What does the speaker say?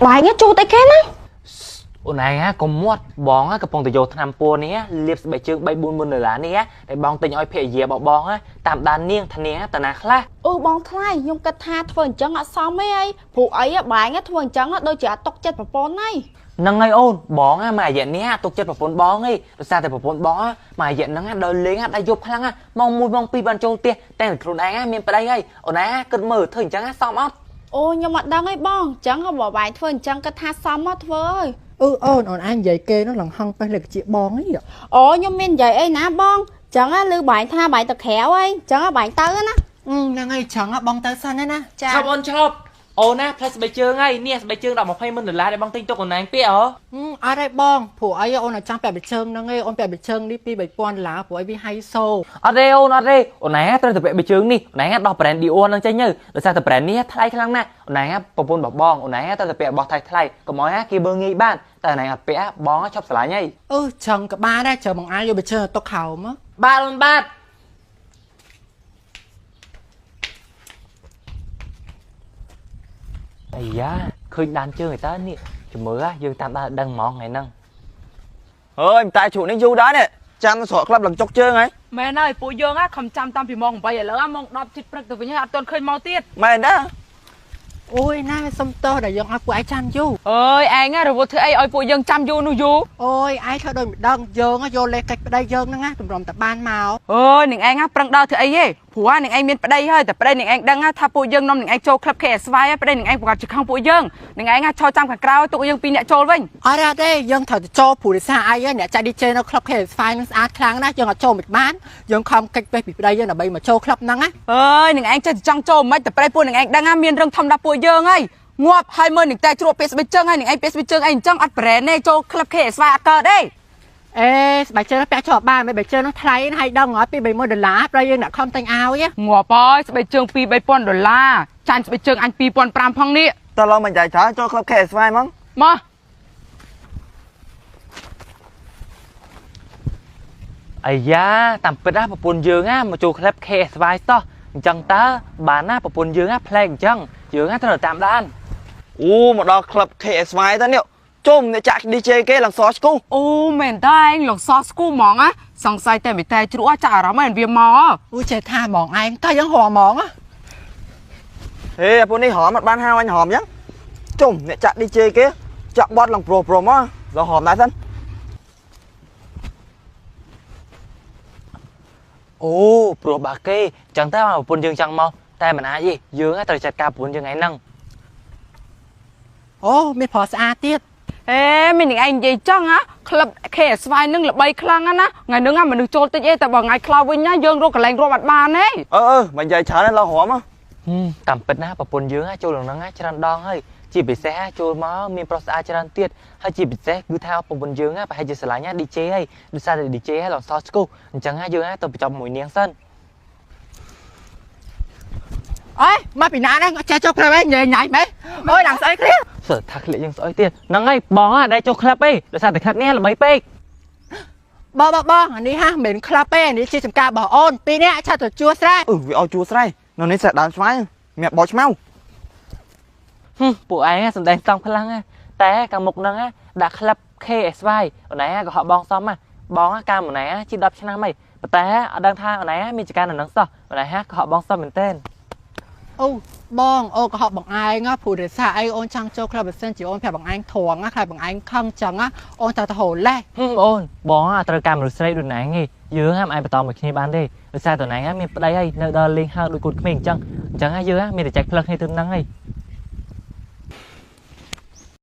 បែងជូតអីគេណា អូនឯងកុំមាត់បងកំពុងតែយកថ្នាំពួរនេះលាបស្បែកជើង3 4ម៉ឺនដុល្លារនេះដែលបងទិញឲ្យភរិយារបស់បងតាមដាននាងថានាងតាណាខ្លះ អូបងថ្លៃខ្ញុំគិតថាធ្វើអញ្ចឹងអត់សមទេអីព្រោះអីបែងធ្វើអញ្ចឹងដូចជាអត់ទុកចិត្តប្រពន្ធហើយ ហ្នឹងហើយអូនបងមួយរយៈនេះទុកចិត្តប្រពន្ធបងឯងដោយសារតែប្រពន្ធបងមួយរយៈហ្នឹងដល់លេងដល់យប់ខ្លាំងម៉ោង1ម៉ោង2បានចូលផ្ទះតែខ្លួនឯងមានប្តីហើយអូនឯងគិតមើលធ្វើអញ្ចឹងសមអត់ អូខ្ញុំអត់ដឹងអីបងអញ្ចឹងបើបែងធ្វើអញ្ចឹងគិតថាសមអត់ធ្វើហើយ អឺអូនអូនឯងនិយាយគេនោះឡើងហឹងប៉េះលើជាបងអី អូខ្ញុំមាននិយាយអីណាបងអញ្ចឹងលឺបែងថាបែងទៅក្រៅហើយអញ្ចឹងបែងទៅណា ហ្នឹងហើយចឹងបងទៅសិនណា ចា ឈប់អូនឈប់អូនណាផ្លែស្បែកជើងហើយនេះស្បែកជើងដល់20ម៉ឺនដុល្លារដែលបងទិញទុកអូនឯងពាក់ហ៎ អត់ទេបងព្រោះអីអូនអត់ចង់ពាក់បិជើងហ្នឹងឯងអូនពាក់បិជើងនេះ2 3000ដុល្លារព្រោះអីវាហៃសូ អត់ទេអូនអត់ទេអូនឯងត្រូវតែពាក់បិជើងនេះអូនឯងដោះ brand Dior ហ្នឹងចេញទៅដោយសារតែ brand នេះថ្លៃខ្លាំងណាស់អូនឯងប្រពន្ធរបស់បងអូនឯងត្រូវតែពាក់របស់ថ្លៃថ្លៃកុំឲ្យគេមើលងាយបានតែអូនឯងអត់ពាក់បងឈប់ស្រឡាញ់ហី អឺចឹងក៏បានដែរចាំបងអាយយកបិជើងទុកខោមក បាទអូនបាទអាយ៉ាឃើញដានជើងឯតើនេះជំរឿយើងតាមដានដឹងហ្មងថ្ងៃហ្នឹង អើយតែជ្រូកនេះយូរដែរនេះចាំស្រកក្លាប់ឡើងចុកជើងហើយ មែនហើយពួកយើងខំចាំតាំងពីម៉ោង8ឥឡូវម៉ោង10ជិតព្រឹកទៅវិញហើយអត់ទាន់ឃើញមកទៀត មែនដែរ អូយណាសុំទោសដែលយើងឲ្យពួកឯងចាំយូរ អើយឯងរវល់ធ្វើអីឲ្យពួកយើងចាំយូរនោះយូរ អូយឯងធ្វើដូចមិនដឹងយើងយកលេសកិច្ចប្តីយើងហ្នឹងណាតម្រុំតែបានមក អើយនឹងឯងប្រឹងដើរធ្វើអីទេព្រោះនឹងឯងមានប្តីហើយតែប្តីនឹងឯងដឹងថាពួកយើងនាំនឹងឯងចូលក្លឹប KSY ហើយប្តីនឹងឯងប្រកាសជាខឹងពួកយើងនឹងឯងឈរចាំខាងក្រៅទុកយើងពីរអ្នកចូលវិញ អត់ទេយើងត្រូវទៅចូលព្រោះដោយសារអីអ្នកចាក់ DJ នៅក្លឹប KSY នឹងស្អាតខ្លាំងណាស់យើងអត់ចូលមិនបានយើងខំកិច្ចពេះពីប្តីយើងដើម្បីមកចូលក្លឹបហ្នឹងណា អើយនឹងឯងចេះចង់ចូលមិនតែប្តីពួកនឹងឯងដឹងថាមានរឿងធំដល់ពួកយើងហើយងាប់ហើយមើលនឹងតែជ្រក់ពេលស្បែកជើងហើយនឹងឯងពេលស្បែកជើងអីអញ្ចឹងអត់ប្រែនទេចូលក្លឹប KSY អត់កើតទេ អេស្បែកជើងពាក់ជាប់បានមិនស្បែកជើងនោះថ្លៃហើយដឹងអត់2 30000ដុល្លារប្រយយើងអ្នកខំទិញឲ្យ ងាប់ហើយស្បែកជើង2 3000ដុល្លារចាញ់ស្បែកជើងអញ2500ផងនេះ តើឡងមិនចៃច្រើនចូលក្លឹប KSY ហ្មង មក អាយ៉ាតាមពិតណាប្រពន្ធយើងណាមកចូលក្លឹប KSY សោះអញ្ចឹងតើបានណាប្រពន្ធយើងណាផ្លែកអញ្ចឹងយើងណាត្រូវតាមដាន អូមកដល់ក្លឹប KSY ទៅនេះជុំអ្នកចាក់ DJ គេឡើងសស្គូ អូមែនតើឯងឡើងសស្គូហ្មងណាសង្ស័យតែមិនតែជ្រក់ចាក់អារម្មណ៍ឯងវាមក អូចេះថាហ្មងឯងតើយើងរហហ្មង ហេពួកនេះរហអត់បានហៅអញរហអញ្ចឹងជុំអ្នកចាក់ DJ គេចាក់បត់ឡើងប្រុសប្រុសមករហដែរសិន អូព្រោះបាគេអញ្ចឹងតើប្រពន្ធយើងចង់មកតែមិនអាចទេយើងត្រូវចាត់ការប្រពន្ធយើងថ្ងៃហ្នឹង អូមានប្រុសស្អាតទៀត អេមាននឹងឯងនិយាយចឹងហ៎ក្លឹប KSY នឹងល្បីខ្លាំងណាថ្ងៃហ្នឹងមនុស្សចូលតិចអីតែបើថ្ងៃខ្លះវិញណាយើងរកកន្លែងរាប់អត់បានទេ អឺមិននិយាយច្រើនឡើយរហ តាមពិតណាប្រពន្ធយើងចូលក្នុងហ្នឹងច្រើនដងហើយជាពិសេសចូលមកមានប្រុសស្អាតច្រើនទៀតហើយជាពិសេសគឺថាប្រពន្ធយើងប្រហែលជាស្រឡាញ់ DJ ហើយដោយសារតែ DJ ឡើងសស្គូអញ្ចឹងយើងទៅបញ្ចប់មួយនាងសិន អើយមកពីណាហ្នឹងចេះចូលក្លឹបឯងញ៉ៃញ៉ៃមែនអូយឡើងស្អីគ្នា សើថាក្លៀកយើងស្អុយទៀតហ្នឹងហើយបងអត់ចូលក្លឹបទេដោយសារតែក្លឹបនេះល្បីពេក បងបងបងអានេះហាមិនមែនក្លឹបទេអានេះជាចំការរបស់អូនពីរនាក់ឆាត់ទៅជួស្រែ អឺវាឲ្យជួស្រែនៅនេះស្រែដើមស្វាយមានបោចឆ្មៅ ពួកឯងសំដែងសំខ្លាំងតែកាលមុខហ្នឹងដាក់ក្លឹប KSY អូនឯងក៏ហក់បងសមបងកាលម្នាក់ជា10ឆ្នាំហើយប៉ុន្តែអត់ដឹងថាអូនឯងមានចការនៅនឹងសោះអូនឯងក៏ហក់បងសមមែនទែន អូបងអូក៏ហក់បងឯងព្រោះដោយសារអីអូនចង់ចូលក្លឹបបើសិនជាអូនប្រាប់បងឯងត្រង់ខ្លាចបងឯងខឹងចឹងអូនត្រូវទៅហូលេះ អូនបងត្រូវការមនុស្សស្រីដូចណែងឯងយើងមិនអាចបន្តមួយគ្នាបានទេដោយសារតណែងមានប្តីហើយនៅដល់លេងហើដូចកូនក្មេងអញ្ចឹងអញ្ចឹងយើងមានតែចែកផ្លឹកគ្នាទៅនឹងហើយ